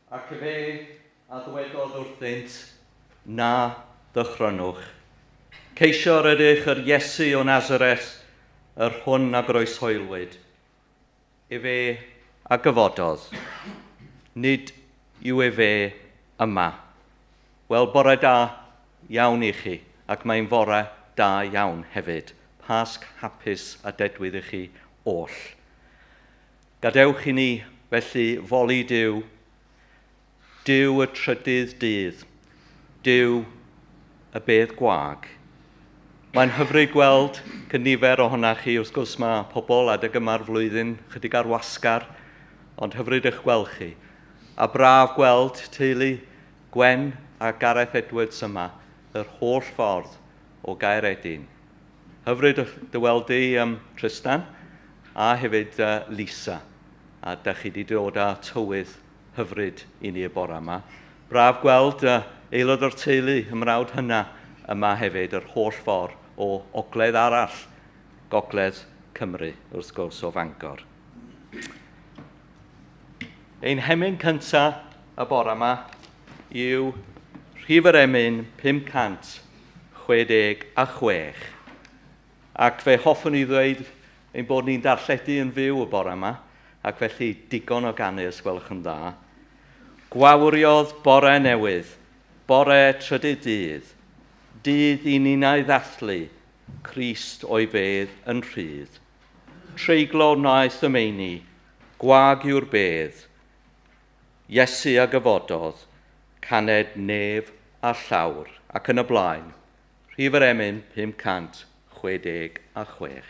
Ac efe a ddywedodd wrthynt, na ddychrynwch. Ceisio yr ydych yr Iesu o Nazareth, yr hwn a groeshoelwyd. Efe a gyfododd. Nid yw efe yma. Wel, bore da iawn i chi, ac mae'n fore da iawn hefyd. Pasg hapus a dedwydd i chi oll. Gadewch i ni felly foli Duw, Duw y trydydd dydd, Duw y bedd gwag. Mae'n hyfryd gweld cynifer ohonoch chi, wrth gwrs mae pobl adeg yma'r flwyddyn chydig ar wasgar, ond hyfryd eich gweld chi. A braf gweld teulu Gwen a Gareth Edwards yma, yr holl ffordd o Gaeredin. Hyfryd dy weld di, Tristan, a hefyd Lisa. A da chi wedi dod â tywydd hyfryd i ni y bore yma. Braf gweld aelod o'r teulu, ymrawd hynna yma hefyd, yr holl ffordd o ogledd arall, gogledd Cymru, wrth gwrs, o Fangor. Ein hemyn cyntaf y bore yma yw rhif yr emyn 566. Ac fe hoffwn i ddweud ein bod ni'n darlledu yn fyw y bore yma, ac felly digon o ganu os gwelwch yn dda. Gwawriodd bore newydd, bore trydydd dydd, dydd i ninnau ddathlu, Crist o'i fedd yn rhydd. Treiglo wnaeth y meini, gwag yw'r bedd, Iesu a gyfododd, caned nef a llawr, ac yn y blaen, rhif yr emyn 566.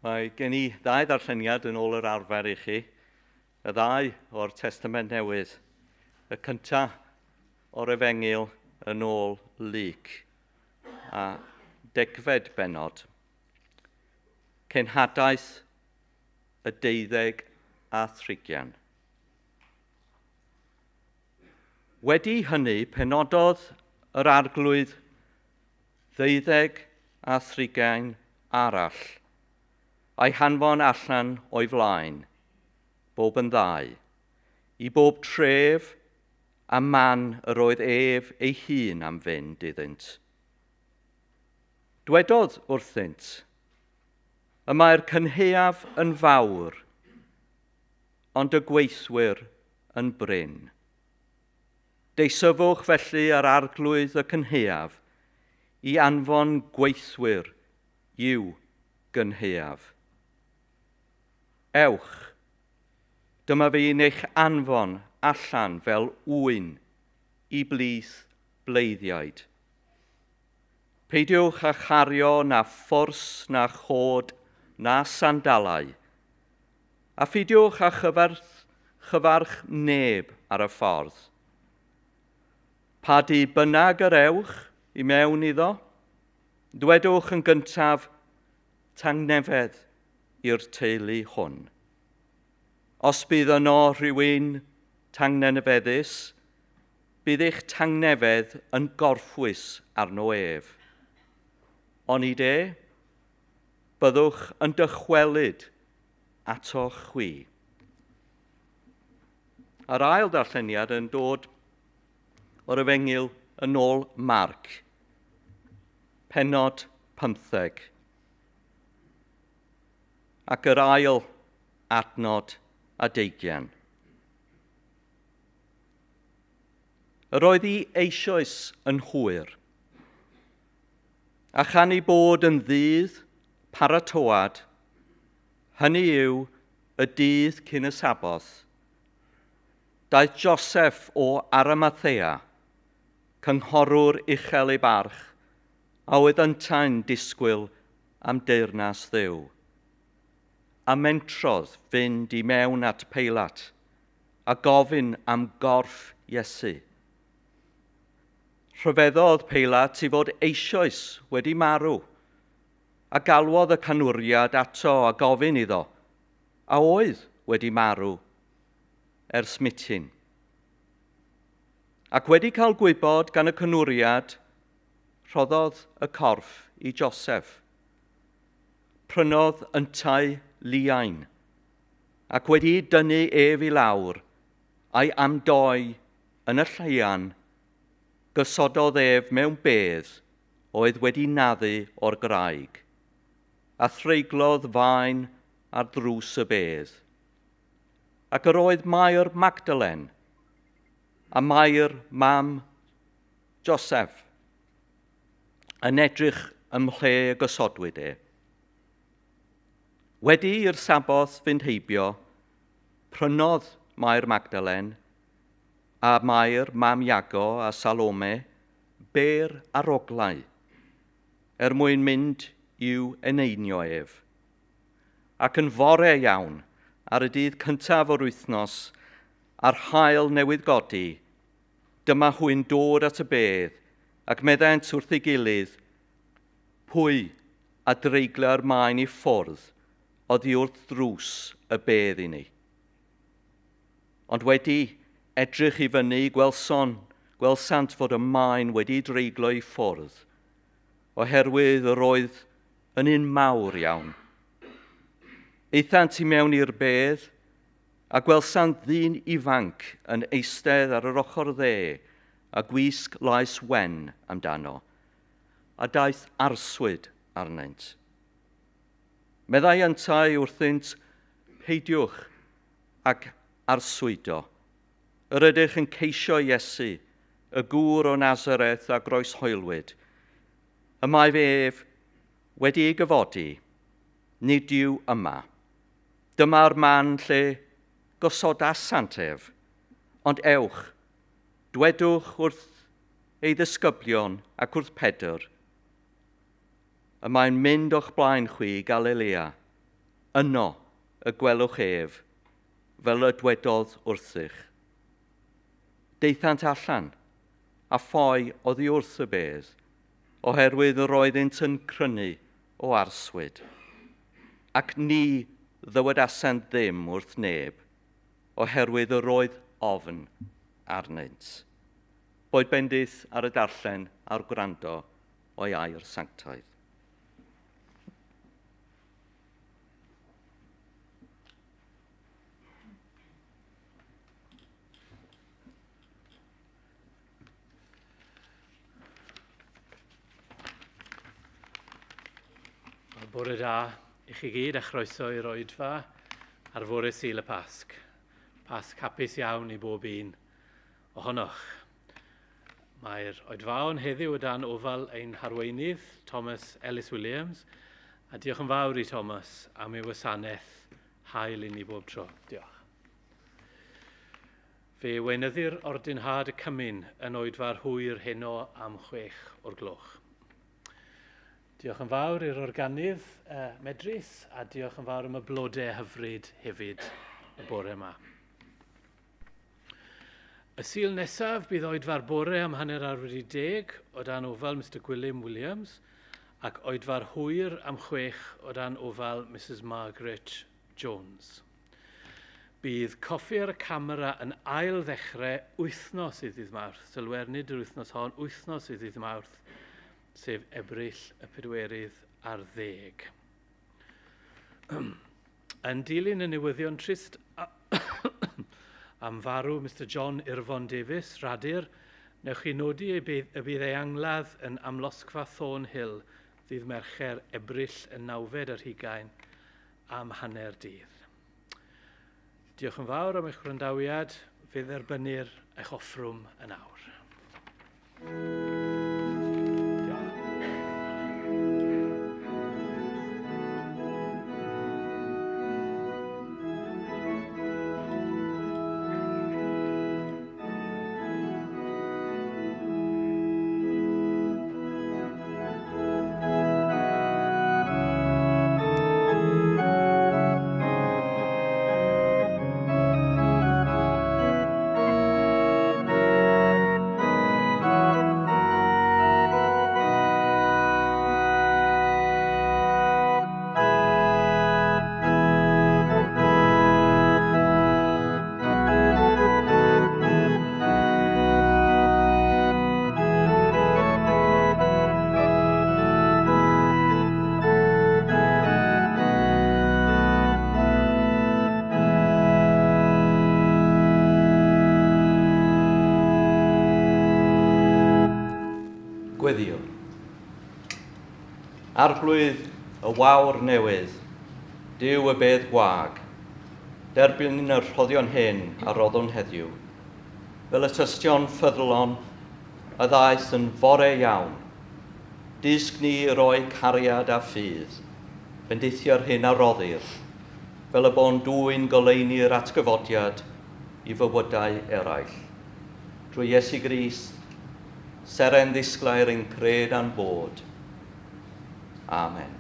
Mae gen i ddau ddarlleniad yn ôl yr arfer i chi, y ddau o'r Testament Newydd, y cyntaf o'r Efengyl yn ôl Luc, a degfed bennod. Cenhadaeth y 12 a thrigian. Wedi hynny, penododd yr arglwydd 12 a thrigain arall, a'i hanfon allan o'i flaen, bob yn ddau, i bob tref a man yr oedd ef ei hun am fynd iddynt. Dwedodd wrthynt, y mae'r cynhaeaf yn fawr, ond y gweithwyr yn brin. Deisyfwch felly ar arglwydd y cynhaeaf i anfon gweithwyr i'w gynhaeaf. Ewch, dyma fi'n eich anfon allan fel ŵyn i blith bleiddiaid. Peidiwch â chario na phwrs na chod na sandalau, a pheidiwch â chyfarch neb ar y ffordd. Pa dŷ bynnag yr ewch i mewn iddo, dwedwch yn gyntaf tangnefedd i'r teulu hwn. Os bydd yno rhywun tangnefeddus, bydd eich tangnefedd yn gorffwys arno ef. Onid e, byddwch yn dychwelyd ato chwi. A'r ail darlleniad yn dod o'r Efengyl yn ôl Marc, pennod 15. Ac yr ail adnod a 20. Yr oedd hi eisoes yn hwyr, a chan ei bod yn ddydd paratoad, hynny yw y dydd cyn y Saboth, daeth Joseph o Arimathea, cynghorwr uchel ei barch, a oedd yntau'n disgwyl am deyrnas Dduw. A mentrodd fynd i mewn at Peilat a gofyn am gorff Iesu. Rhyfeddodd Peilat i fod eisoes wedi marw, a galwodd y canwriad ato a gofyn iddo, a oedd wedi marw ers mityn. Ac wedi cael gwybod gan y canwriad, rhoddodd y corff i Joseph. Prynodd yntau liain, ac wedi dynnu ef i lawr, a'i amdoi yn y lleian, gysododd ef mewn bedd oedd wedi naddu o'r graig, a threiglodd faen ar ddrws y bedd. Ac yr oedd Mair Magdalen a Mair mam Joseph yn edrych ym mhle y gosodwyd e. Wedi i'r Saboth fynd heibio, prynodd Mair Magdalen a Mair mam Iago a Salome bêr aroglau er mwyn mynd i'w eneinio ef. Ac yn fore iawn, ar y dydd cyntaf o'r wythnos, a'r haul newydd godi, dyma hwy'n dod at y bedd, ac meddent wrth ei gilydd, pwy a dreigla'r maen i ffwrdd oddi wrth ddrws y bedd i ni. Ond wedi edrych i fyny, gwelsant fod y maen wedi dreiglo i ffwrdd, oherwydd yr oedd yn un mawr iawn. Aethant i mewn i'r bedd, a gwelsant ddyn ifanc yn eistedd ar yr ochr dde a gwisg laes wen amdano, a daeth arswyd arnynt. Meddai yntau wrthynt, peidiwch ac arswydo. Yr ydych yn ceisio Iesu, y gŵr o Nazareth a groeshoelwyd. Y mae ef wedi ei gyfodi, nid yw yma. Dyma'r man lle gosodasant ef, ond ewch, dwedwch wrth ei ddisgyblion ac wrth Pedr, y mae'n mynd o'ch blaen chwi i Galilea, yno y gwelwch ef, fel y dwedodd wrthych. Daethant allan, a ffoi oddi wrth y bedd, oherwydd yr oeddynt yn crynu o arswyd. Ac ni ddywedasant ddim wrth neb, oherwydd yr oedd ofn arnynt. Boed bendith ar y darllen a'r gwrando o'i air sanctaidd. Bore da i chi gyd a chroeso i'r oedfa ar fore Sul y Pasg. Pasg hapus iawn i bob un ohonoch. Mae'r oedfaon heddiw o dan ofal ein harweinydd, Thomas Ellis Williams, a diolch yn fawr i Thomas am ei wasanaeth hael i ni bob tro. Diolch. Fe weinyddir ordinhad y cymun yn oedfa'r hwyr heno am 6:00. Diolch yn fawr i'r organydd medrus a diolch yn fawr am y blodau hyfryd hefyd y bore yma. Y Sul nesaf bydd oedfa'r bore am 10:30 o dan ofal Mr Gwilym Williams ac oedfa'r hwyr am 6 o dan ofal Mrs Margaret Jones. Bydd Coffi ar y Camera yn ail ddechrau wythnos i ddydd Mawrth. Sylwer, nid yr wythnos hon, wythnos i ddydd Mawrth, sef Ebrill y 24. Yn dilyn y newyddion trist am farw Mr John Irfon Davies, Radur, newch chi nodi y bydd ei angladd yn amlosgfa Thornhill ddydd Mercher Ebrill y 29 am 12:30. Diolch yn fawr am eich gwrandawiad, fe dderbynnir eich offrwm yn awr. Gweddio. Arglwydd y wawr newydd, Duw y bedd gwag, derbyn y rhoddion hyn a roddwn heddiw, fel y tystion ffyddlon a ddaeth yn fore iawn, dysg ni roi cariad a ffydd, bendithio'r hyn a roddir, fel y bo'n dwyn goleuni'r atgyfodiad i fywydau eraill. Drwy Iesu Grist, seren ddisglair ein cred a'n bod. Amen.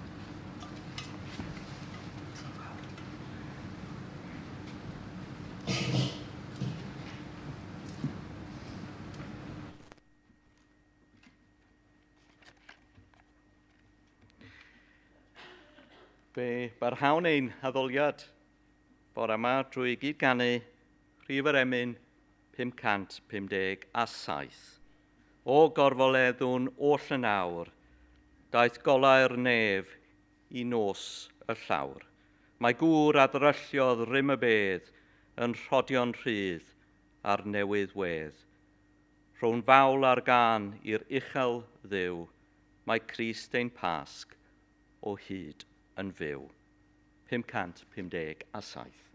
Fe barhawn ein haddoliad bore yma drwy gyd-ganu rhif yr emyn 557. O gorfoleddwn oll yn awr, daeth golau'r nef i nos y llawr. Mae gŵr a ddrylliodd rym y bedd yn rhodio'n rhydd ar newydd wedd. Rhown fawl ar gân i'r uchel Dduw, mae Crist ein Pasg o hyd yn fyw. 557.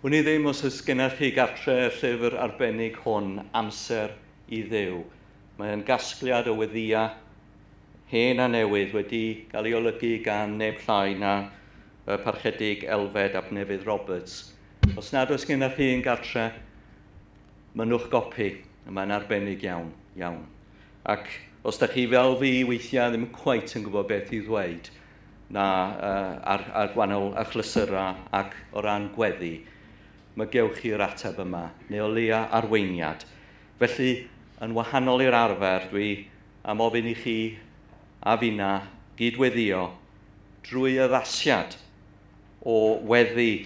Wn i ddim os oes gennych chi gartre y llyfr arbennig hwn, Amser i Dduw. Mae'n gasgliad o weddïau hen a newydd wedi cael ei olygu gan neb llai na y parchedig Elfed ap Nefydd Roberts. Os nad oes gennych chi un gartre, mynnwch gopi. Mae'n arbennig iawn, iawn. Ac os da chi fel fi weithiau ddim cweit yn gwybod beth i ddweud na ar gwahanol achlysyrau ac o ran gweddi, mae gewch chi'r ateb yma, neu o leia arweiniad. Felly, yn wahanol i'r arfer, dwi am ofyn i chi a finna gydweddio drwy addasiad o weddi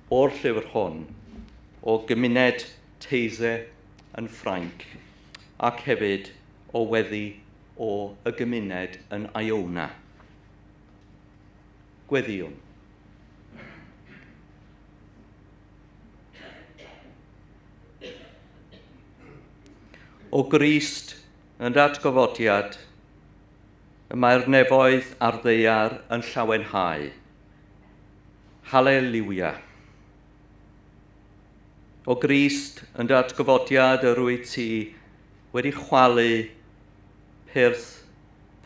o'r llyfr hwn, o gymuned Taizé yn Ffrainc, ac hefyd o weddi o y gymuned yn Iona. Gweddiwn. O Grist yn datgyfodiad, y mae'r nefoedd a'r ddaear yn llawenhau. Haleliwia. O Grist yn datgyfodiad yr wyt ti wedi chwalu pyrth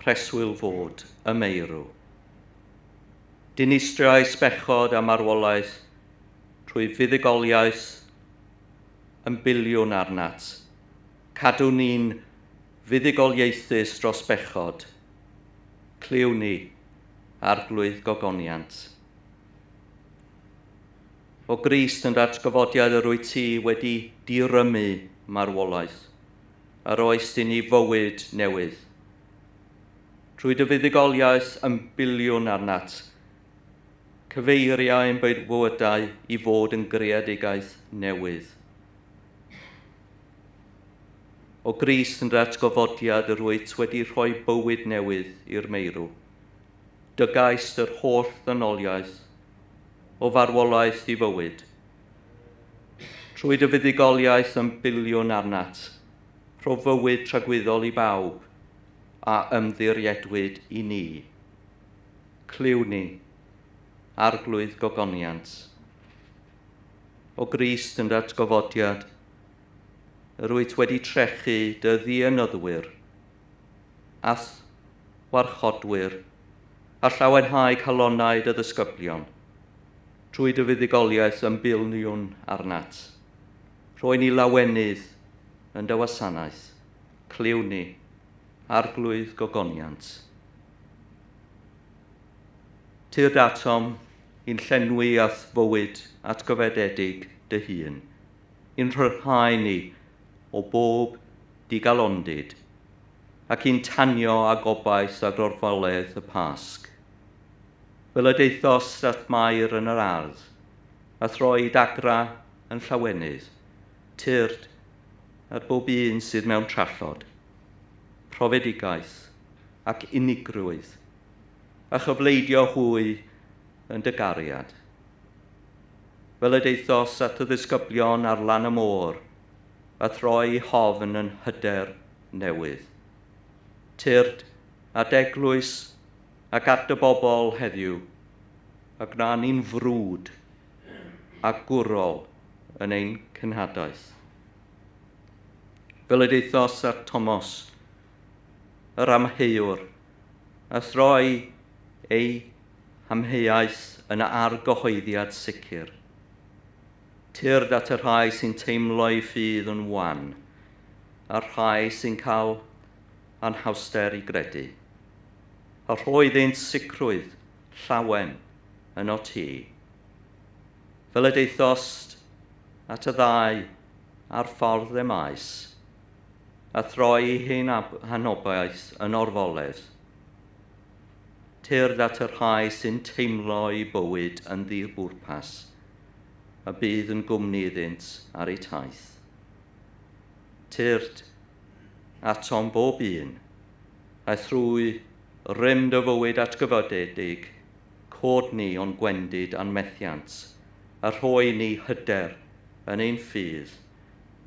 preswyl fod y meirw. Dinistriais bechod a marwolaeth trwy fuddugoliaeth yn biliwn arnat. Cadw ni'n fuddugoliaethus dros bechod. Clyw ni, Arglwydd gogoniant. O Grist yn datgyfodiad yr wyt ti wedi dirymu marwolaeth, a roes i ni fywyd newydd. Trwy dy fuddugoliaeth yn biliwn arnat, cyfeiriau ein bywydau i fod yn greadigaeth newydd. O Grist yn datgyfodiad yr wyt wedi rhoi bywyd newydd i'r meirw. Dygaist yr holl ddynoliaeth o farwolaeth i fywyd. Trwy dy fuddugoliaeth yn biliwn arnat, rho fywyd tragwyddol i bawb a ymddiriedwyd i ni. Clyw ni, Arglwydd gogoniant. O Grist yn datgyfodiad, yr wyt wedi trechu dy ddienyddwyr, a'th warchodwyr, a llawenhau calonnau dy ddisgyblion, trwy dy fuddugoliaeth yn biliwn arnat. Rhoi ni lawenydd yn dy wasanaeth. Clyw ni, Arglwydd gogoniant. Tyrd atom i'n llenwi a'th fywyd atgyfodedig dy hun, i'n rhyddhau ni o bob digalondid, ac i'n tanio â gobaith a gorfoledd y Pasg. Fel y daethost at Mair yn yr ardd, a throi dagra yn llawenydd, tyrd at bob un sydd mewn trallod, profedigaeth ac unigrwydd, a chyfleidio hwy yn dy gariad. Fel y daethost at y ddisgyblion ar lan y môr, a throi hofn yn hyder newydd. Tyrd at eglwys ac at y bobl heddiw, a gwna ni'n frwd a gwrol yn ein cenhadaeth. Fel y daethost at Thomas, yr amheuwr, a throi ei hamheuaeth yn argyhoeddiad sicr. Tyrd at y rhai sy'n teimlo'i ffydd yn wan, a'r rhai sy'n cael anhawster i gredu, a rhoi iddynt sicrwydd llawen yno ti. Fel y daethost at y ddau ar ffordd Emaus, a throi hen anobaith yn orfoledd. Tyrd at y rhai sy'n teimlo'i bywyd yn ddi-bwrpas, a bydd yn gwmni iddynt ar eu taith. Tyrd atom bob un, a thrwy rym dy fywyd atgyfodedig, cod ni o'n gwendid a'n methiant, a rhoi ni hyder yn ein ffydd,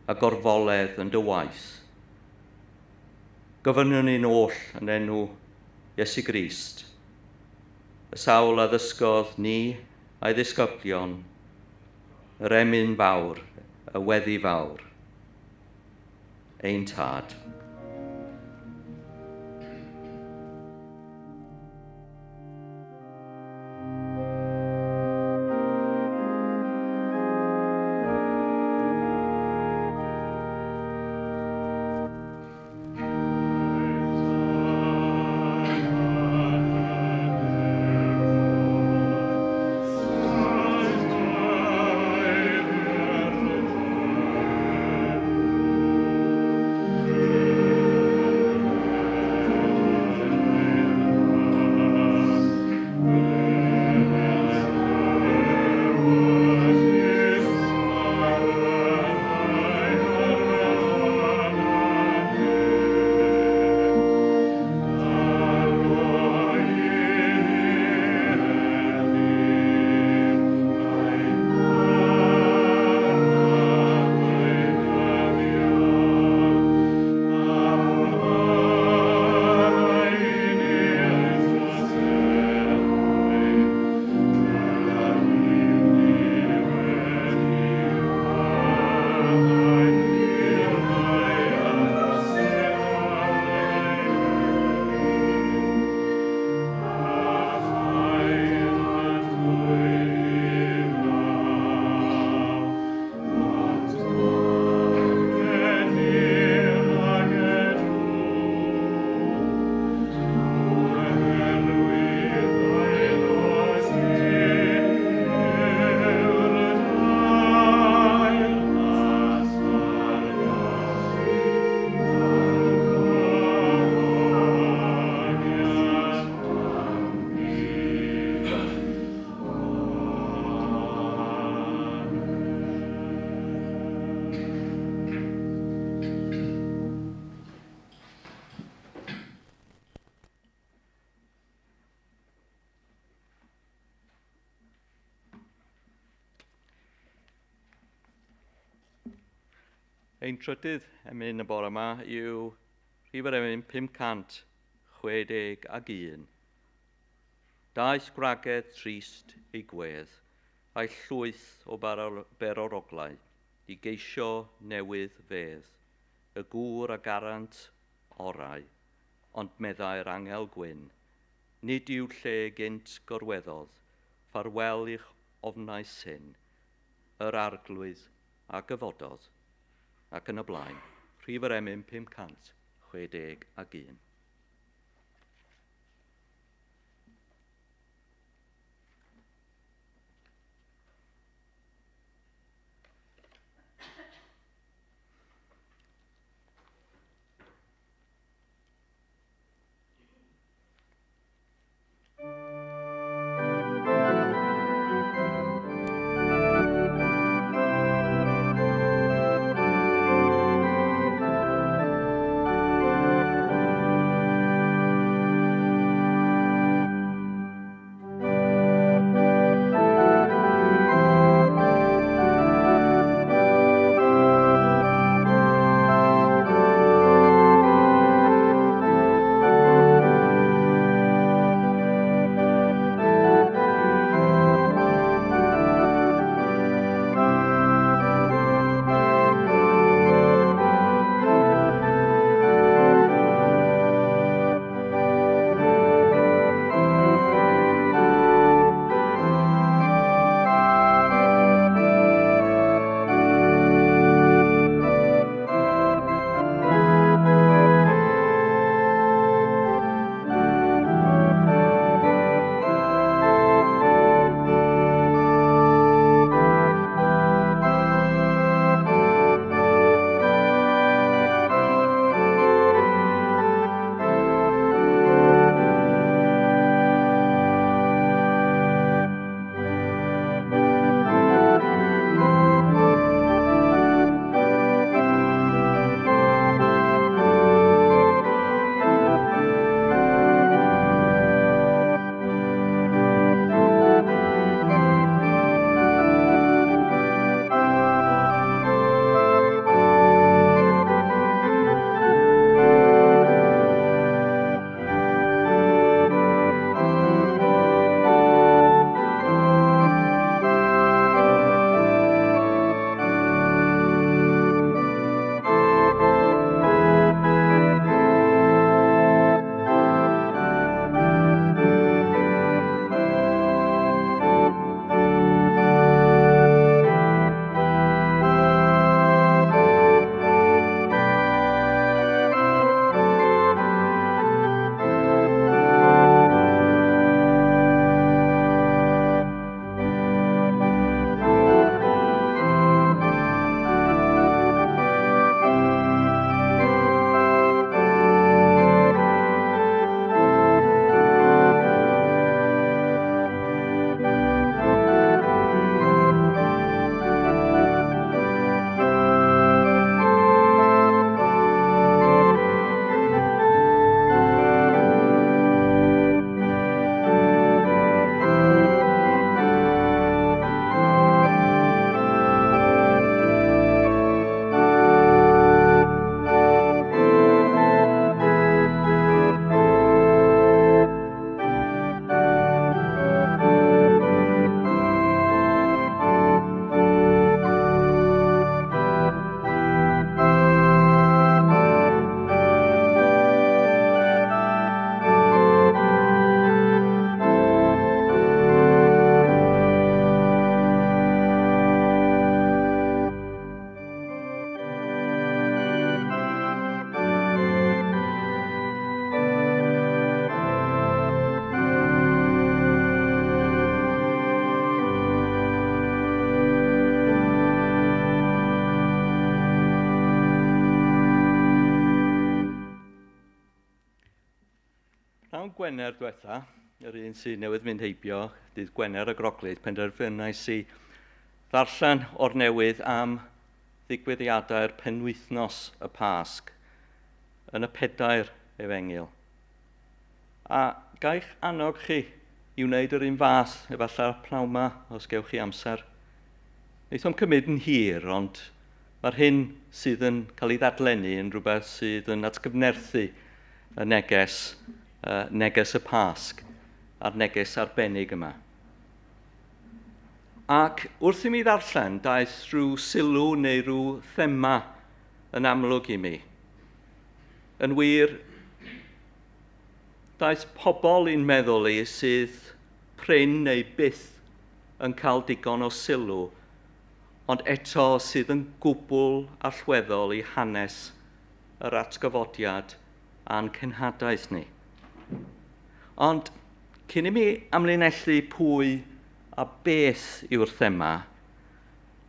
a gorfoledd yn dy waith. Gofynnwn ni'n oll yn enw Iesu Grist, y sawl a ddysgodd ni a'i ddisgyblion Yr emyn fawr, y weddi fawr. Ein Tad. Ein trydydd emyn y bore yma yw rhif yr emyn 561. Daeth gwragedd trist ei gwedd, a'i llwyth o beroroglau, i geisio newydd fedd, y gŵr a garant orau, ond meddai'r angel gwyn, nid yw lle gynt gorweddodd, ffarwel i'ch ofnau syn, yr arglwydd a gyfododd. Ac yn y blaen, rhif yr emyn 561. Pnawn Gwener diwetha, yr un sydd newydd mynd heibio, dydd Gwener y Groglith, penderfynais i ddarllen o'r newydd am ddigwyddiadau'r penwythnos y Pasg yn y pedair efengyl. A gaich annog chi i wneud yr un fath, efallai pnawn 'ma, os gewch chi amser. Wneith o'm cymryd yn hir, ond mae'r hyn sydd yn cael ei ddadlennu yn rhywbeth sydd yn atgyfnerthu y neges y Pasg a'r neges arbennig yma. Ac wrth i mi ddarllen, daeth rhyw sylw neu rhyw thema yn amlwg i mi. Yn wir, daeth pobl i'n meddwl i sydd prin neu byth yn cael digon o sylw, ond eto sydd yn gwbl allweddol i hanes yr atgyfodiad a'n cenhadaeth ni. Ond cyn i mi amlinellu pwy a beth yw'r thema,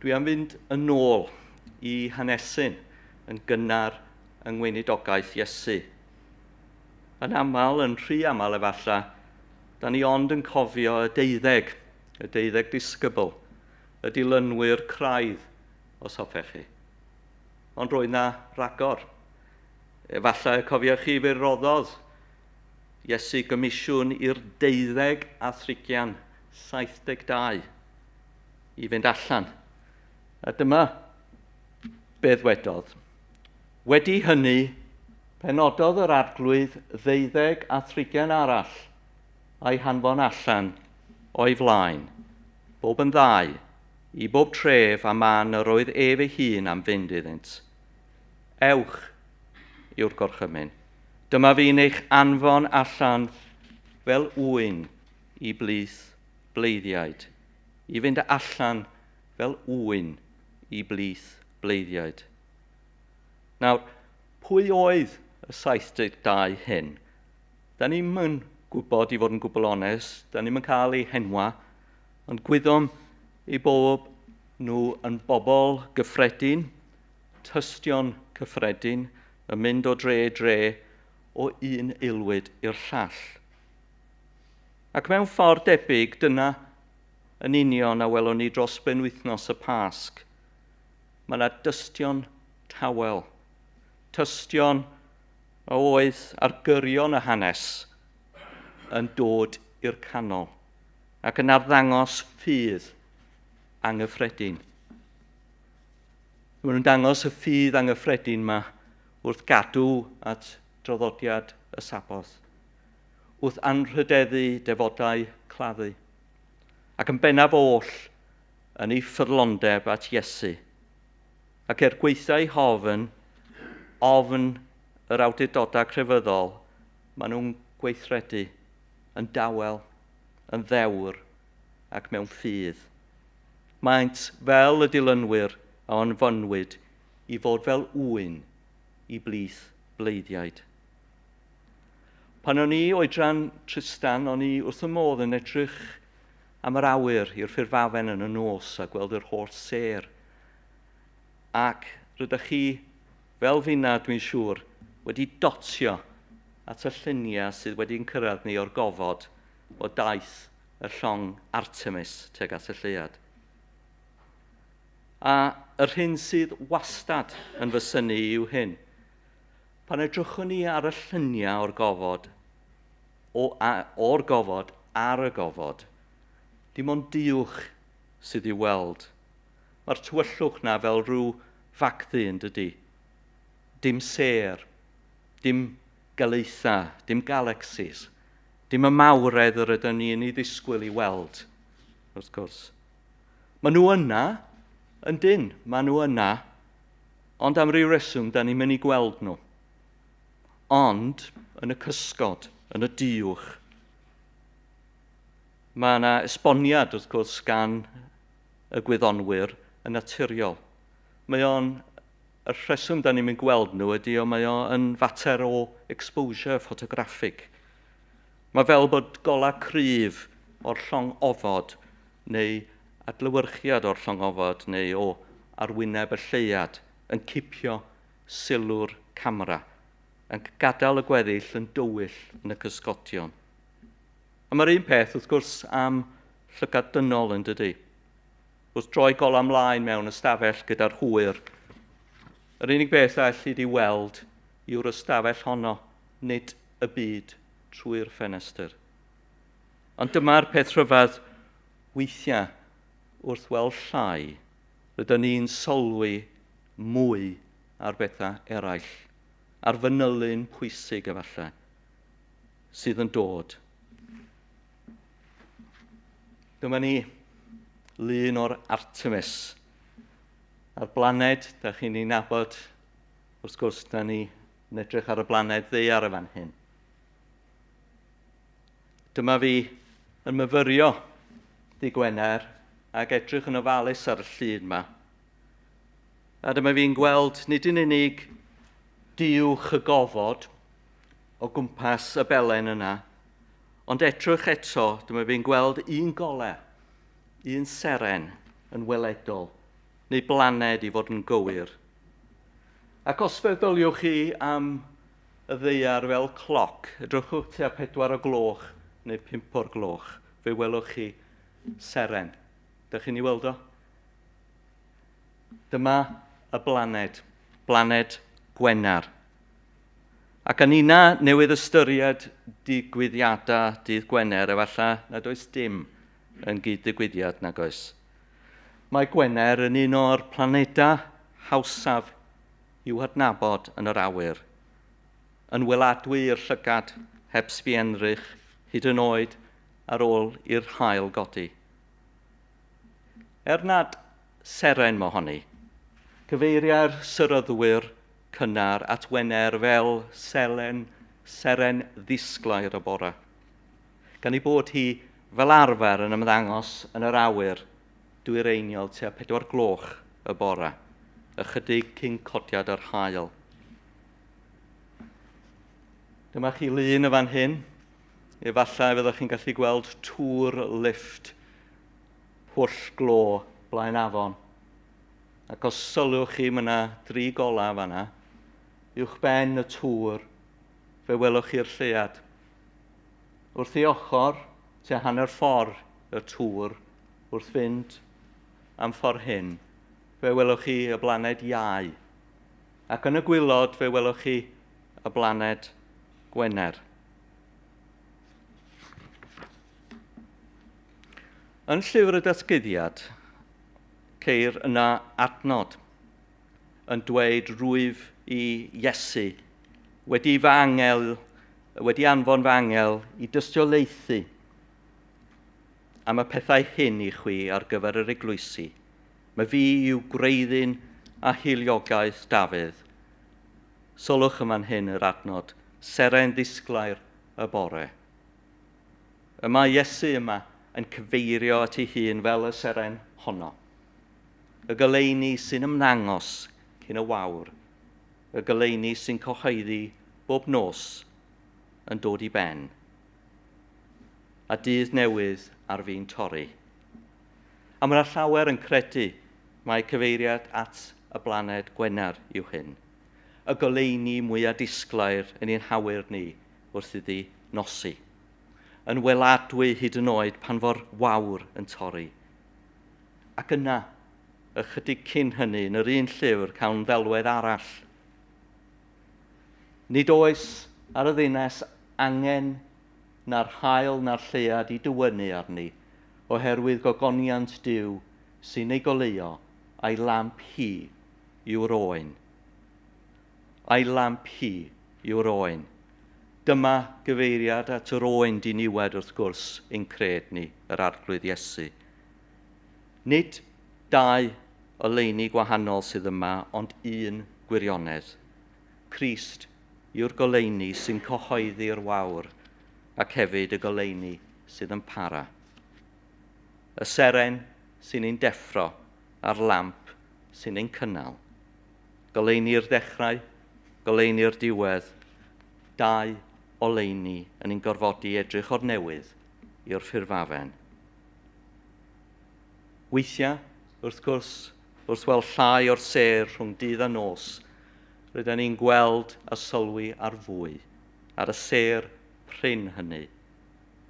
dwi am fynd yn ôl i hanesyn yn gynnar yng ngweinidogaeth Iesu. Yn aml, yn rhy aml efallai, da ni ond yn cofio y deuddeg disgybl, y dilynwyr craidd, os hoffech chi. Ond roedd na ragor. Efallai y cofiwch chi fe roddodd Iesu gomisiwn i'r 12 a thrigian 72 i fynd allan. A dyma beth wedodd. Wedi hynny, penododd yr arglwydd 12 a thrigian arall a'i hanfon allan o'i flaen, bob yn ddau, i bob tref a man yr oedd ef ei hun am fynd iddynt. Ewch yw'r gorchymyn. Dyma fi'n eich anfon allan fel ŵyn i blith bleiddiaid. I fynd allan fel ŵyn i blith bleiddiaid. Nawr, pwy oedd y 72 hyn? Da ni'm yn gwybod, i fod yn gwbl onest, da ni'm yn cael eu henwa, ond gwyddom eu bod nhw yn bobl gyffredin, tystion cyffredin, yn mynd o dre i dre o un aelwyd i'r llall. Ac mewn ffordd debyg, dyna yn union a welwn ni dros benwythnos y Pasg. Mae yna dystion tawel, tystion a oedd ar gyrion y hanes yn dod i'r canol ac yn arddangos ffydd anghyffredin. Maen nhw'n dangos y ffydd anghyffredin yma wrth gadw at draddodiad y Saboth, wrth anrhydeddu defodau claddu, ac yn bennaf oll yn ei ffyddlondeb at Iesu. Ac er gwaetha eu hofn, ofn yr awdurdodau crefyddol, maen nhw'n gweithredu yn dawel, yn ddewr ac mewn ffydd. Maent fel y dilynwyr a anfonwyd i fod fel ŵyn i blith bleiddiaid. Pan o'n i oedran Tristan, o'n i wrth y modd yn edrych am yr awyr i'r ffurfafen yn y nos a gweld yr holl sêr. Ac rydych chi, fel finna dwi'n siŵr, wedi dotio at y lluniau sydd wedi'n cyrraedd ni o'r gofod o daith y llong Artemis tuag at y lleuad. A yr hyn sydd wastad yn fy synnu yw hyn. Pan edrychwn ni ar y lluniau o'r gofod, o'r gofod ar y gofod, dim ond duwch sydd i'w weld. Mae'r tywyllwch na fel rhyw fagddu yn dydy. Dim sêr, dim galaethau, dim galaxies, dim y mawredd yr ydyn ni yn ei ddisgwyl i weld, wrth gwrs. Maen nhw yna, yn dyn, maen nhw yna, ond am ryw reswm, da ni'n mynd i gweld nhw. Ond, yn y cysgod, yn y duwch, mae yna esboniad, wrth gwrs, gan y gwyddonwyr yn naturiol. Mae o'n, y rheswm da ni'n mynd gweld nhw ydy o, mae o'n fater o exposure ffotograffig. Mae fel bod golau cryf o'r llong ofod neu adlewyrchiad o'r llong ofod neu o arwyneb y lleuad yn cipio sylw'r camera. Yn gadael y gweddill yn dywyll yn y cysgodion. A mae'r un peth, wrth gwrs, am llygad dynol yn dydy. Wrth droi golau ymlaen mewn ystafell gyda'r hwyr, yr unig beth a allu di weld yw'r ystafell honno, nid y byd trwy'r ffenestr. Ond dyma'r peth rhyfedd weithiau wrth weld llai, rydyn ni'n sylwi mwy ar bethau eraill, ar fanylyn pwysig efallai, sydd yn dod. Dyma ni lun o'r Artemis. A'r blaned, da chi'n ei nabod, wrth gwrs, da ni yn edrych ar y blaned ddaear y fan hyn. Dyma fi yn myfyrio ddydd Gwener ac edrych yn ofalus ar y llun yma. A dyma fi'n gweld nid yn unig diwch y gofod o gwmpas y belen yna, ond edrych eto, dyma fi'n gweld un gole, un seren yn weledol, neu blaned i fod yn gywir. Ac os feddyliwch chi am y ddaear fel cloc, edrychwch tua 4 o'r gloch neu 5 o'r gloch, fe welwch chi seren. Dych chi'n ei weld o? Dyma y blaned, blaned Gwener. Ac yn una newydd ystyried digwyddiadau dydd Gwener, efallai nad oes dim yn gyd-ddigwyddiad nag oes. Mae Gwener yn un o'r planedau hawsaf i'w hadnabod yn yr awyr. Yn weladwy i'r llygad heb sbienddrych, hyd yn oed ar ôl i'r haul godi. Er nad seren mohoni, cyfeiriau'r seryddwyr cynnar at Wener fel selen, seren ddisglair y bore. Gan ei bod hi fel arfer yn ymddangos yn yr awyr dwyreiniol tua 4 gloch y bore, ychydig cyn codiad yr haul. Dyma chi lun y fan hyn. Efallai fyddwch chi'n gallu gweld tŵr lifft pwll glo Blaenafon. Ac os sylwch chi, mae yna 3 golau fan'na. Uwch ben y tŵr, fe welwch chi'r lleuad. Wrth ei ochr, tua hanner ffordd y tŵr, wrth fynd am ffordd hyn, fe welwch chi y blaned Iau. Ac yn y gwaelod, fe welwch chi y blaned Gwener. Yn llyfr y Datguddiad, ceir yna adnod yn dweud rwyf i Iesu wedi fy angel, wedi anfon fy angel i dystiolaethu am y pethau hyn i chwi ar gyfer yr eglwysi. Mae fi yw gwreiddyn a hiliogaeth Dafydd. Sylwch yma'n hyn yr adnod, seren ddisglair y bore. Y mae Iesu yma yn cyfeirio at ei hun fel y seren honno. Y goleuni sy'n ymddangos cyn y wawr, y goleuni sy'n cyhoeddi bob nos yn dod i ben, a dydd newydd ar fin torri. A mae yna llawer yn credu mai cyfeiriad at y blaned Gwener yw hyn, y goleuni mwyaf disglair yn ein hawyr ni wrth iddi nosi, yn weladwy hyd yn oed pan fo'r wawr yn torri. Ac yna, ychydig cyn hynny, yn yr un llyfr, cawn ddelwedd arall. Nid oes ar y ddinas angen na'r haul na'r lleuad i dywynnu arni, oherwydd gogoniant Duw sy'n ei goleuo, a'i lamp hi yw'r oen. A'i lamp hi yw'r oen. Dyma gyfeiriad at yr oen diniwed wrth gwrs ein cred ni, yr Arglwydd Iesu. Nid dau oleuni gwahanol sydd yma, ond un gwirionedd. Crist yw'r goleuni sy'n cyhoeddi'r wawr ac hefyd y goleuni sydd yn para. Y seren sy'n ein deffro a'r lamp sy'n ein cynnal. Goleuni'r dechrau, goleuni'r diwedd, dau oleuni yn ein gorfodi edrych o'r newydd i'r ffurfafen. Weithiau, wrth gwrs, wrth weld llai o'r sêr rhwng dydd a nos, rydyn ni'n gweld a sylwi ar fwy, ar y sêr prin hynny,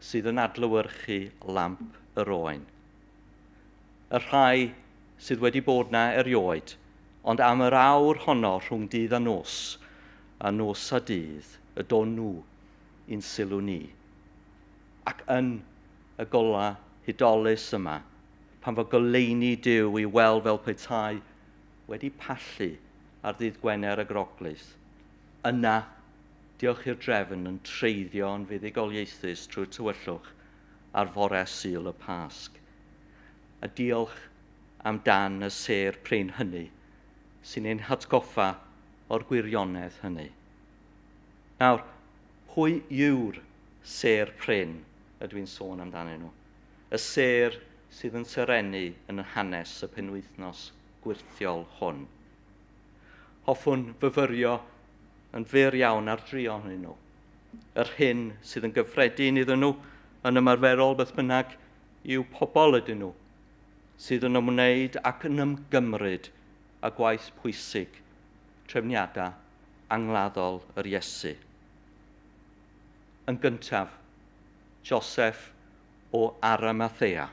sydd yn adlewyrchu lamp yr oen. Y rhai sydd wedi bod 'na erioed, ond am yr awr honno rhwng dydd a nos, a nos a dydd, y don nhw i'n sylw ni. Ac yn y gola hudolus yma, pan fo goleuni Duw i weld fel petai wedi pallu ar ddydd Gwener y Groglith, yna, diolch i'r drefn yn treiddio yn fuddugoliaethus trwy'r tywyllwch ar fore Sul y Pasg. A diolch amdan y sêr prin hynny sy'n ein hatgoffa o'r gwirionedd hynny. Nawr, pwy yw'r sêr prin ydw i'n sôn amdanyn nhw? Y sêr sydd yn serennu yn hanes y penwythnos gwyrthiol hwn. Hoffwn fyfyrio yn fyr iawn ar dri ohonyn nhw. Yr hyn sydd yn gyffredin iddyn nhw yn ymarferol beth bynnag yw pobl ydyn nhw sydd yn ymwneud ac yn ymgymryd â gwaith pwysig trefniadau angladdol yr Iesu. Yn gyntaf, Joseph o Arimathea.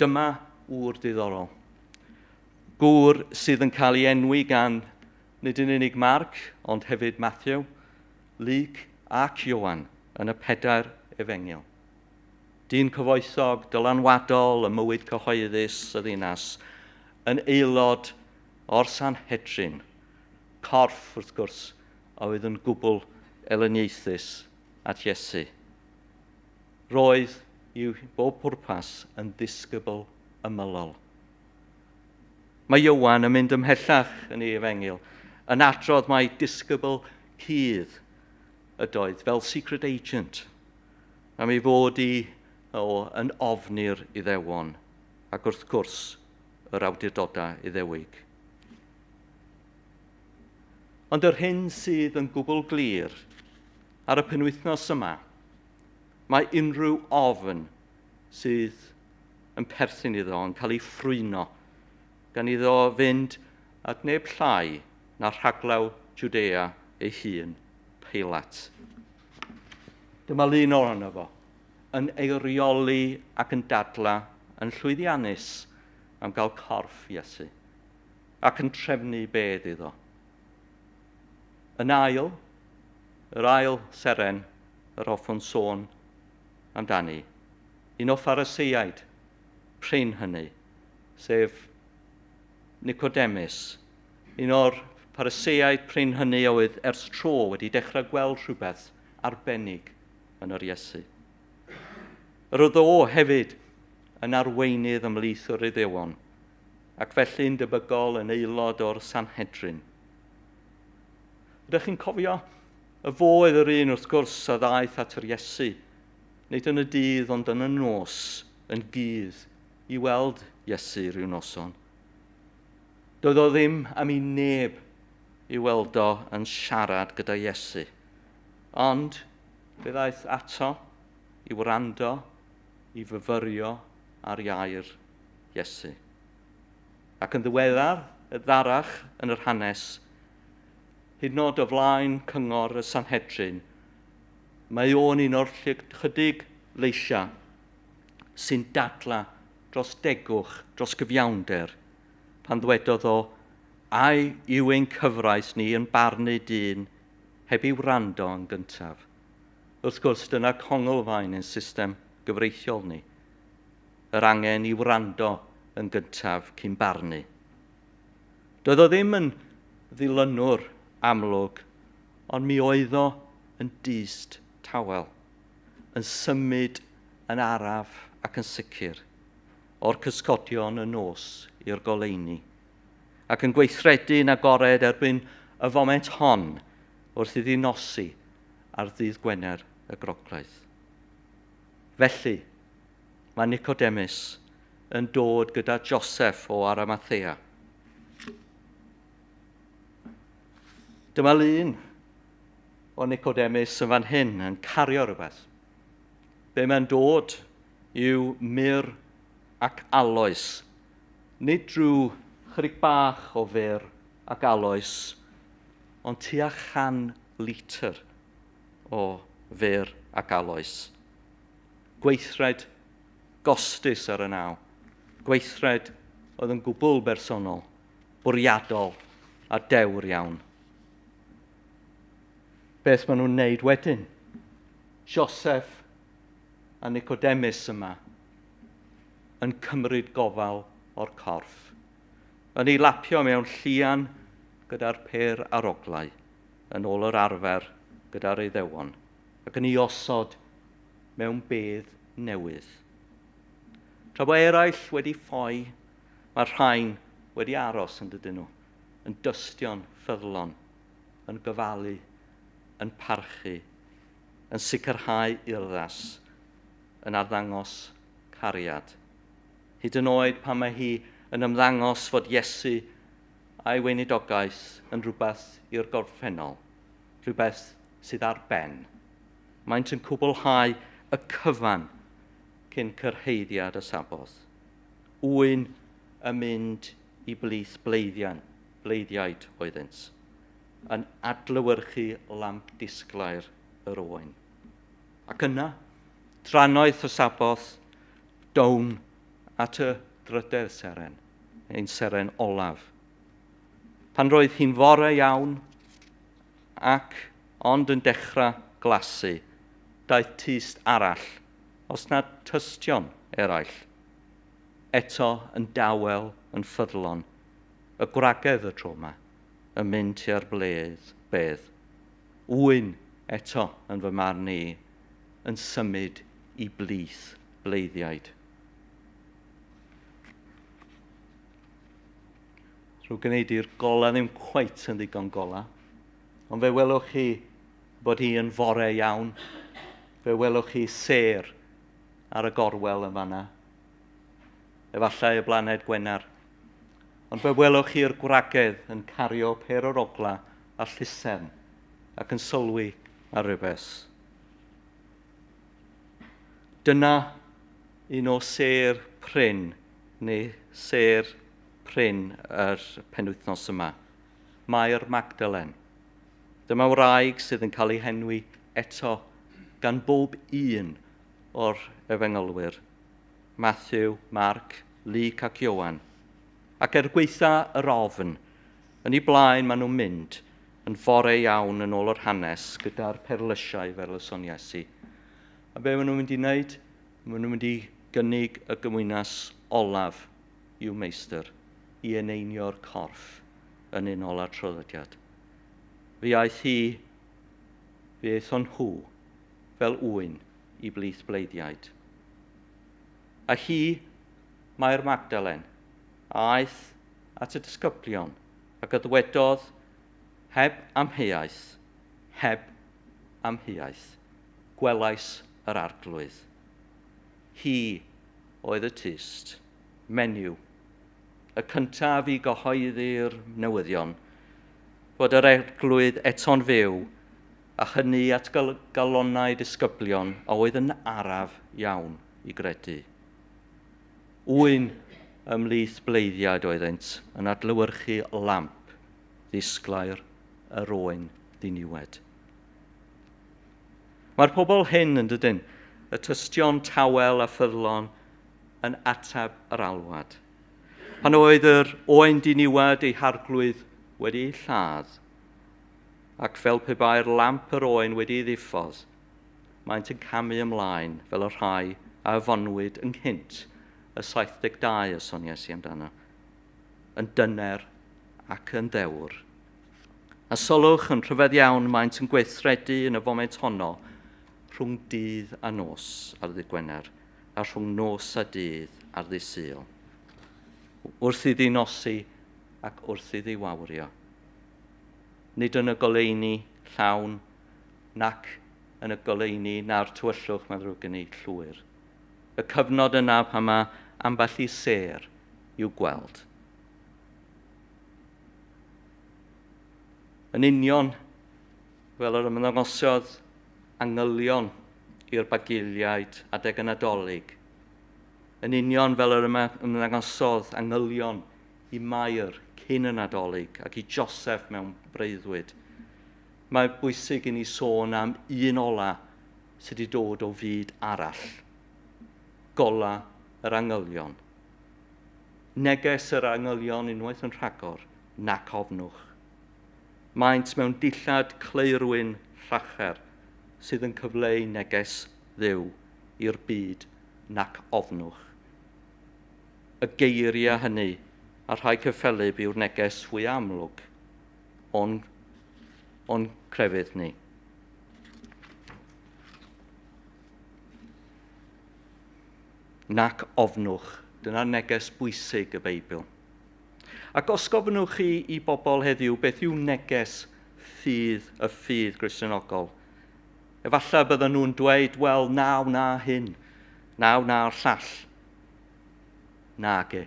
Dyma ŵr diddorol. Gŵr sydd yn cael ei enwi gan nid yn unig Mark, ond hefyd Matthew, Luke ac Ioan yn y pedair efengyl. Dyn cyfoethog, dylanwadol, y mywyd cyhoeddus y ddinas, yn aelod o'r Sanhedrin, corff, wrth gwrs, oedd yn gwbl elyniaethus at Iesu. Roedd i'w bob pwrpas yn ddisgybl ymylol. Mae Ioan yn mynd ymhellach yn ei efengyl, yn adrodd mai disgybl cudd ydoedd, fel secret agent, am ei fod i yn ofni'r Iddewon, ac wrth gwrs yr awdurdodau Iddewig. Ond yr hyn sydd yn gwbl glir ar y penwythnos yma, mae unrhyw ofn sydd yn perthyn iddo yn cael ei ffrwyno, gan iddo fynd at neb llai na rhaglaw Jwdea ei hun, Peilat. Dyma lun ohono fo, yn eirioli ac yn dadla yn llwyddiannus am gael corff Iesu, ac yn trefnu bedd iddo. Yn ail, yr ail seren yr hoffwn sôn amdani, un o Phariseiaid prin hynny, sef Nicodemus, un o'r Phariseiaid prin hynny oedd ers tro wedi dechrau gweld rhywbeth arbennig yn yr Iesu. Yr oedd o hefyd yn arweinydd ymhlith yr Iddewon, ac felly'n debygol yn aelod o'r Sanhedrin. Ydych chi'n cofio y fo oedd yr un wrth gwrs a ddaeth at yr Iesu, nid yn y dydd ond yn y nos, yn gudd i weld Iesu rhyw noson. Doedd o ddim am i neb i weld o yn siarad gyda Iesu, ond fe ddaeth ato i wrando, i fyfyrio ar iair Iesu. Ac yn ddiweddar, y ddarach yn yr hanes, hyd yn oed o flaen cyngor y Sanhedrin, mae o'n un o'r chydig leisiau sy'n dadla dros degwch, dros gyfiawnder, pan ddwedodd o, ai yw ein cyfraith ni yn barnu dyn heb ei wrando yn gyntaf. Wrth gwrs, dyna conglfaen ein system gyfreithiol ni, yr angen i wrando yn gyntaf cyn barnu. Doedd o ddim yn ddilynwr amlwg, ond mi oedd o yn dyst tawel, yn symud yn araf ac yn sicr, o'r cysgodion y nos i'r goleuni, ac yn gweithredu'n agored erbyn y foment hon wrth iddi nosi ar ddydd Gwener y Groglith. Felly, mae Nicodemus yn dod gyda Joseph o Arimathea. Dyma lun o Nicodemus yn fan hyn yn cario rhywbeth. Be mae'n dod yw myrr ac aloes. Nid drwy chydig bach o fyr ac aloes, ond tua 100 litr o fyr ac aloes. Gweithred gostus ar y naw. Gweithred oedd yn gwbl bersonol, bwriadol a dewr iawn. Beth maen nhw'n wneud wedyn? Joseph a Nicodemus yma yn cymryd gofal o'r corff, yn ei lapio mewn llian gyda'r pêr aroglau, yn ôl yr arfer gyda'r Iddewon, ac yn ei osod mewn bedd newydd. Tra bod eraill wedi ffoi, mae'r rhain wedi aros yn dydyn nhw, yn dystion ffyddlon, yn gofalu, yn parchu, yn sicrhau urddas, yn arddangos cariad. Hyd yn oed pan mae hi yn ymddangos fod Iesu a'i weinidogaeth yn rhywbeth i'r gorffennol, rhywbeth sydd ar ben. Maent yn cwblhau y cyfan cyn cyrhaeddiad y Saboth. Ŵyn yn mynd i blith bleiddiaid oeddynt, yn adlewyrchu lamp disglair yr oen. Ac yna, drannoeth y Saboth, down at y drydedd seren, ein seren olaf. Pan roedd hi'n fore iawn ac ond yn dechrau glasu, daeth tyst arall, os nad tystion eraill, eto yn dawel, yn ffyddlon, y gwragedd y tro yma, yn mynd tua'r bedd. Ŵyn eto yn fy marn i, yn symud i blith bleiddiaid. Rwy'n gwneud i'r gola ddim cweit yn ddigon gola, ond fe welwch chi bod hi yn fore iawn. Fe welwch chi sêr ar y gorwel yn fanna. Efallai y blaned Gwener. Ond fe welwch chi'r gwragedd yn cario pêr o'r ogla a llusern ac yn sylwi ar rywbeth. Dyna un o sêr prin, neu sêr prin yr penwythnos yma. Mair Magdalen. Dyma wraig sydd yn cael ei henwi eto gan bob un o'r efengylwyr. Matthew, Mark, Luke ac Ioan. Ac er gwaetha yr ofn, yn ei blaen maen nhw'n mynd yn fore iawn yn ôl yr hanes gyda'r perlysiau fel y soniais i. A be maen nhw'n mynd i wneud? Maen nhw'n mynd i gynnig y gymwynas olaf i'w meistr i eneinio'r corff yn unol â'r traddodiad. Fe aeth hi, fe aethon nhw fel ŵyn i blith bleiddiaid. A hi, Mair Magdalen, aeth at y disgyblion ac a ddywedodd, heb amheuaeth, heb amheuaeth, gwelais yr arglwydd. Hi oedd y tyst, menyw, y cyntaf i gyhoeddi'r newyddion, fod yr arglwydd eto'n fyw, a hynny at galonnau disgyblion a oedd yn araf iawn i gredu. Ŵyn ymhlith bleiddiaid oeddynt yn adlewyrchu lamp ddisglair yr oen ddiniwed. Mae'r pobl hyn yn dydyn, y tystion tawel a ffyddlon yn ateb yr alwad. Pan oedd yr oen diniwed ei harglwydd wedi ei lladd, ac fel pe bai'r lamp yr oen wedi ei ddiffodd, maent yn camu ymlaen fel y rhai a afonwyd ynghynt y 72 y soniais i amdano, yn dyner ac yn ddewr. A sylwch yn rhyfedd iawn, maent yn gweithredu yn y foment honno rhwng dydd a nos ar ddydd Gwener, a rhwng nos a dydd ar ddydd Sul. Wrth iddi nosi ac wrth iddi wawrio. Nid yn y goleuni llawn, nac yn y goleuni na'r tywyllwch mae'n ddrwg gen i llwyr. Y cyfnod yna pan mae ambell i sêr i'w gweld. Yn union fel yr ymddangosodd angylion i'r bagiliaid adeg y Nadolig. Yn union fel yr ymddangosodd angylion i Mair cyn y Nadolig ac i Joseph mewn breuddwyd. Mae bwysig i ni sôn am un ola sydd wedi dod o fyd arall. Gola yr angylion. Neges yr angylion unwaith yn rhagor, nac ofnwch. Maent mewn dillad cleirwyn llacher sydd yn cyfleu neges Dduw i'r byd, nac ofnwch. Y geiriau hynny a rhai cyffelyb yw'r neges fwy amlwg o'n crefydd ni. Nac ofnwch, dyna'r neges bwysig y Beibl. Ac os gofynnwch chi i bobl heddiw beth yw neges ffydd y ffydd Gristnogol, efallai bydden nhw'n dweud, wel, na wna hyn, na wna'r llall. Nage.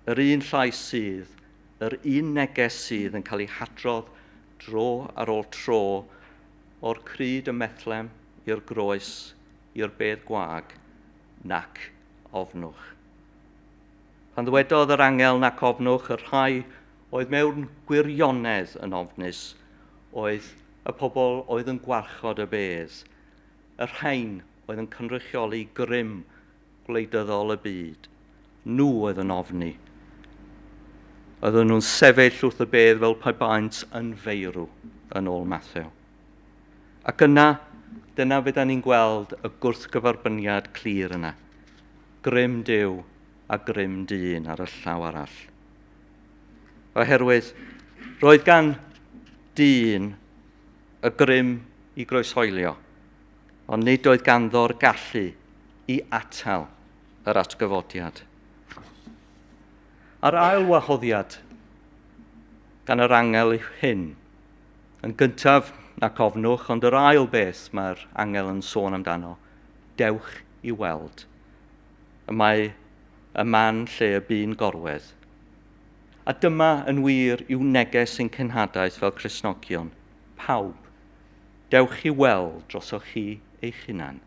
Yr un llais sydd, yr un neges sydd yn cael ei hadrodd dro ar ôl tro o'r crud ym Methlem i'r groes, i'r bedd gwag, nac ofnwch. Pan ddywedodd yr angel nac ofnwch, y rhai oedd mewn gwirionedd yn ofnus oedd y pobl oedd yn gwarchod y bedd, y rhain oedd yn cynrychioli grym gwleidyddol y byd. Nhw oedd yn ofni. Oedden nhw'n sefyll wrth y bedd fel pe baent yn feirw, yn ôl Mathew. Ac yna, dyna fydda ni'n gweld y gwrthgyferbyniad clir yna. Grym Duw a grym dyn ar y llaw arall. Oherwydd, roedd gan dyn y grym i groeshoelio, ond nid oedd ganddo'r gallu i atal yr atgyfodiad. A'r ail wahoddiad gan yr angel yw hyn. Yn gyntaf, nac ofnwch, ond yr ail beth mae'r angel yn sôn amdano, dewch i weld. Y mae y man lle y bu'n gorwedd. A dyma yn wir yw neges ein cenhadaeth fel Cristnogion. Pawb, dewch i weld drosoch chi eich hunan.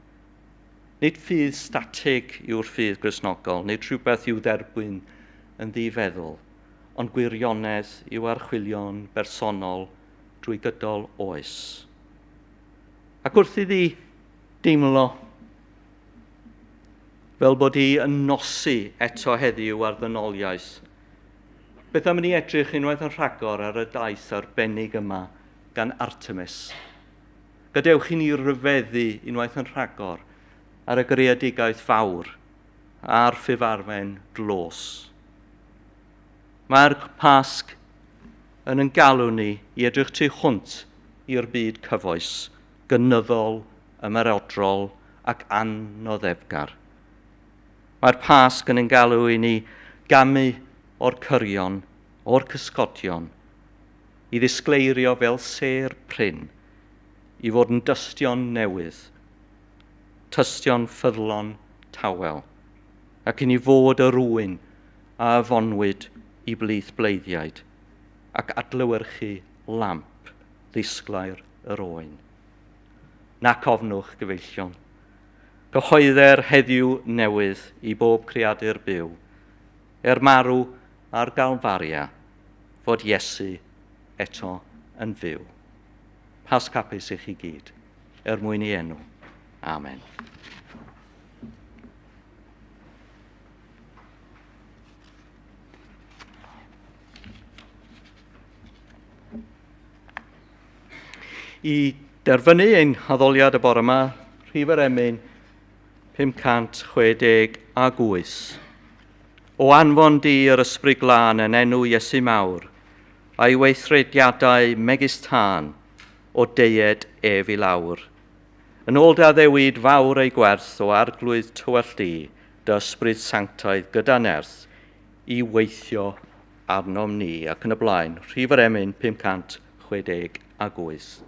Nid ffydd statig yw'r ffydd Gristnogol, nid rhywbeth i'w dderbyn yn ddifeddwl, ond gwirionedd i'w archwilio'n bersonol drwy gydol oes. Ac wrth iddi deimlo fel bod hi yn nosi eto heddiw ar ddynoliaeth, beth am i ni edrych unwaith yn rhagor ar y daith arbennig yma gan Artemis. Gadewch i ni ryfeddu unwaith yn rhagor ar y greadigaeth fawr a'r ffifarfen dlos. Mae'r Pasg yn galw ni i edrych tu hwnt i'r byd cyfoes, gynyddol, ymerodrol ac anoddefgar. Mae'r Pasg yn galw i ni gamu o'r cyrion, o'r cysgodion, i ddisgleirio fel sêr prin, i fod yn dystion newydd, tystion ffyddlon tawel, ac i ni fod yr ŵyn a afonwyd i blith bleiddiaid, ac adlewyrchu lamp ddisglair yr oen. Nac ofnwch, gyfeillion. Cyhoedder heddiw newydd i bob creadur byw, marw ar Galfaria, fod Iesu eto yn fyw. Pasg hapus i chi gyd, er mwyn ei enw. Amen. I derfynu ein haddoliad y bore yma, rhif yr emyn 568. O anfon di yr ysbryd glân yn enw Iesu mawr, a'i weithrediadau megis tân, o deued ef i lawr. Yn ôl dy addewid fawr ei gwerth o arglwydd tywallt di, dy ysbryd sanctaidd gyda nerth, i weithio arnom ni. Ac yn y blaen, rhif yr emyn 568.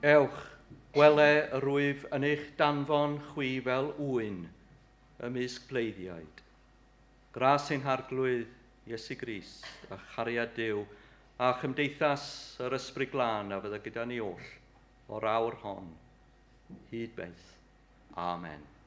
Ewch, wele yr wyf yn eich danfon chwi fel ŵyn ymysg bleiddiaid. Gras ein Harglwydd Iesu Grist a chariad Duw a chymdeithas yr Ysbryd Glân a fydda gyda ni oll o'r awr hon, hyd byth. Amen.